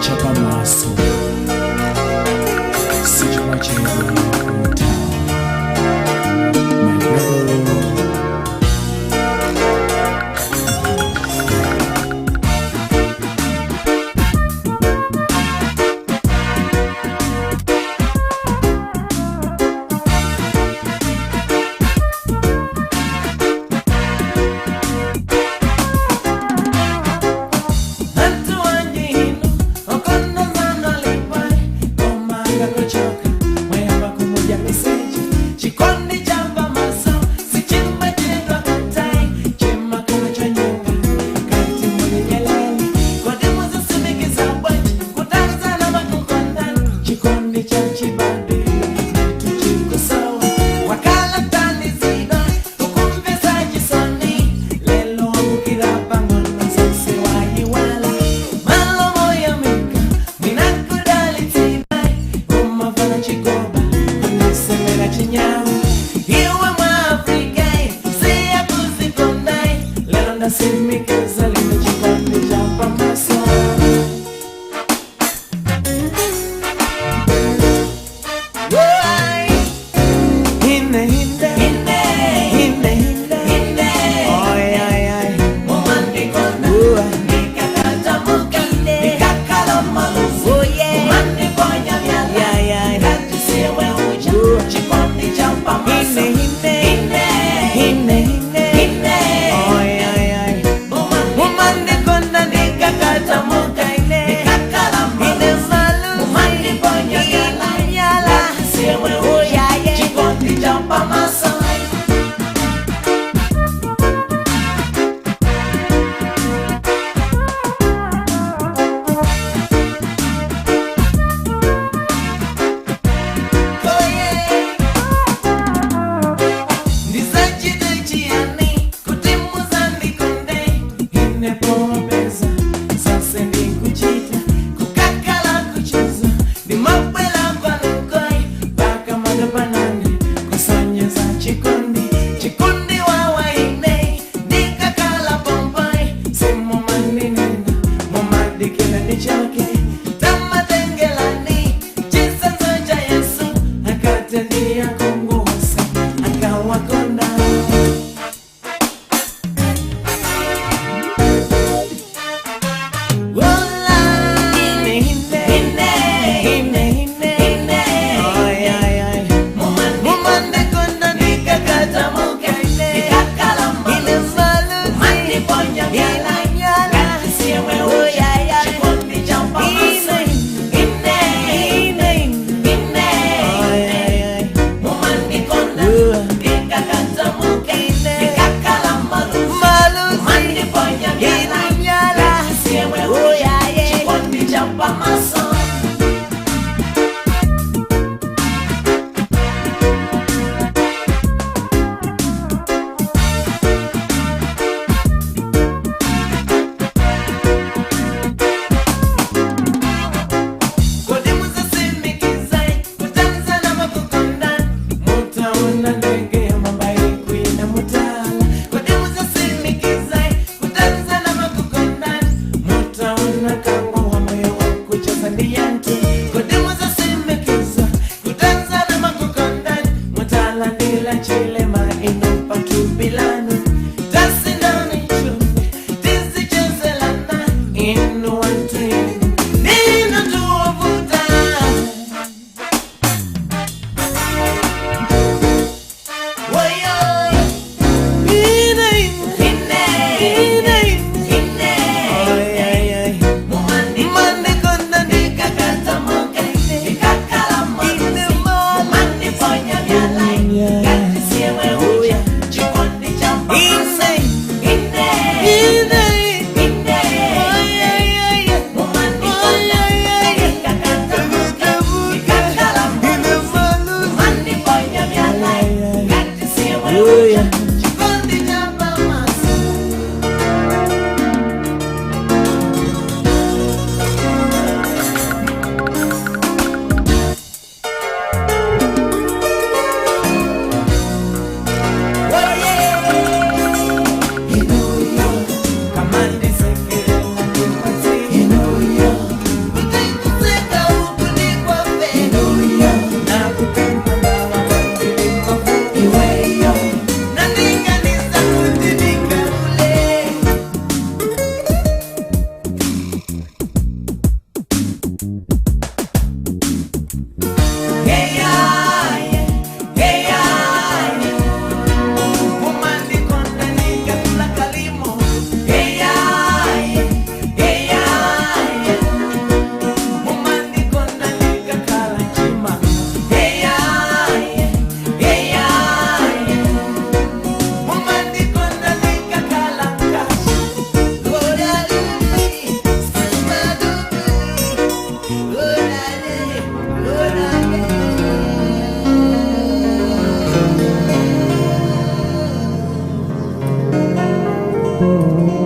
Chapamaso sichimachedwa kutha, my brother. Chikondi chamba maso sichimachedwa kutai chimakana cha nyumba kati mulinyelele kodi muzisimikiza bwanji kutazana makukondani chikondi cha chibade tuchikusawa wakala tani zida ukumvesa chisoni lelo wabukira pang'ono zonse wayiwala malomo yamika minakudalitibai umavana chikoba kundisemera chinyawu iwe mwaafrika siya kuzikondai lelo ndasimikeza lino chikondi cha pamaso. Hinde, hinde, hinde, hinde, hinde, oy, ay, ay, umandikona, nikakatamuka, nikakalamalufu, umandiponya myala, katisiwe uja, chikondi cha pamaso, hinde, hinde, hinde, hinde, oy, ay, ay, Thank